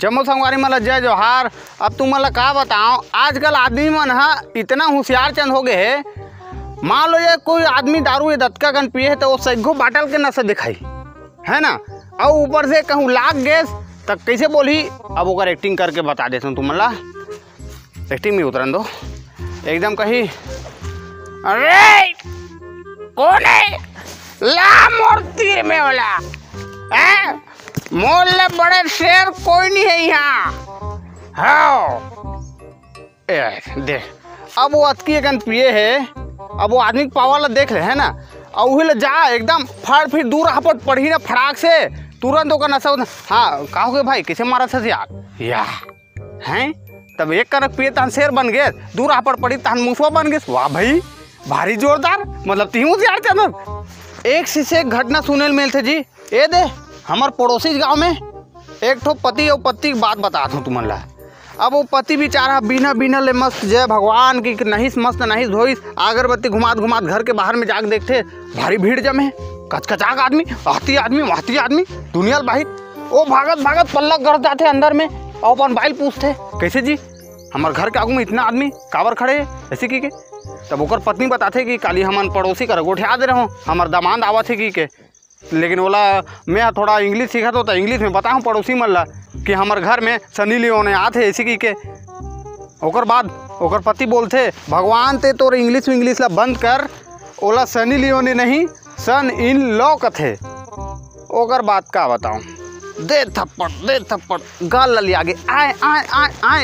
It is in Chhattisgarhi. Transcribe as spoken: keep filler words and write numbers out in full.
जम्मो संगवारी मन ल जय जोहार। अब तुमन ल का बताओं, आजकल आदमी मन ह इतना होशियार चंद हो गए हे। मान लो, ये कोई आदमी दारू ये दतका कन पिए हे, त वो सैगो बाटल के नशा दिखाई, है ना? अउ ऊपर से कहूँ लाग गेस, त कैसे बोलही? अब ओकर एक्टिंग करके बता देथन तुमन ला। एक्टिंग में उतरन दो। एकदम कही, "अरे, कौन है? ला मोर तीर में वाला, हैं? मोर ले बड़े शेर कोई नहीं है यहाँ। हाँ।" ए, दे। अब वो अतकी अकन पिए हे, अब वो आदमी के पावर ला देख ले, है ना? अउ उही ले जा, एकदम फाड़ फिर दूर हापट पड़ही ना फड़ाक से, तुरंत ओकर नशा उतर। हाँ, का हो गए भाई, कैसे मारा था यार? या, हैं? तब एक कनक पिए तहन शेर बन गए, दूर हापट पड़ी तहन मुसवा बन गए। वाह भाई, भारी जोरदार, मतलब तिहूँ होशियार चंद। एक से एक घटना सुने ल मिलथे जी। ए दे, हमर पड़ोसी गांव में एक ठो पति अउ पत्नी के बात बतात हूँ तुमन ला। अब वो पति बिचारा बिना, बिना ले मस्त जय भगवान की नहिस, मस्त नहिस धोइस, अगरबत्ती घुमात, घुमात घर के बाहर में जाके देखथे, भारी भीड़ जमे, कचकचाक आदमी, आती आदमी, वाहती आदमी, दुनिया ल बाहिर। वो भागत, भागत पल्ला कर जाथे अंदर में, अउ अपन बाई ल पूछथे, "कैसे जी, हमर घर के आगू में इतना आदमी काबर खड़े हे?" ऐसे की के। तब ओकर पत्नी बताथे कि, "काली हमन पड़ोसी करा गोठिया दे रहों, हमर दामाद आवत हे," की के। लेकिन ओला मैं ह थोड़ा इंग्लिश सीखत हों, त इंग्लिश में बताहूँ पड़ोसी मन ला कि हमर घर में सनी लियोने आत हे, ऐसे की के। ओकर बाद ओकर पति बोलथे, "भगवान, ते तोर इंग्लिश विंग्लिश ला बंद कर, ओला सनी लियोने नहीं, सन इन लॉ कथे।" ओकर बाद का बताऊँ, दे थप्पड़, दे थप्पड़, गाल ला लिया गे, आय, आय, आय, आय।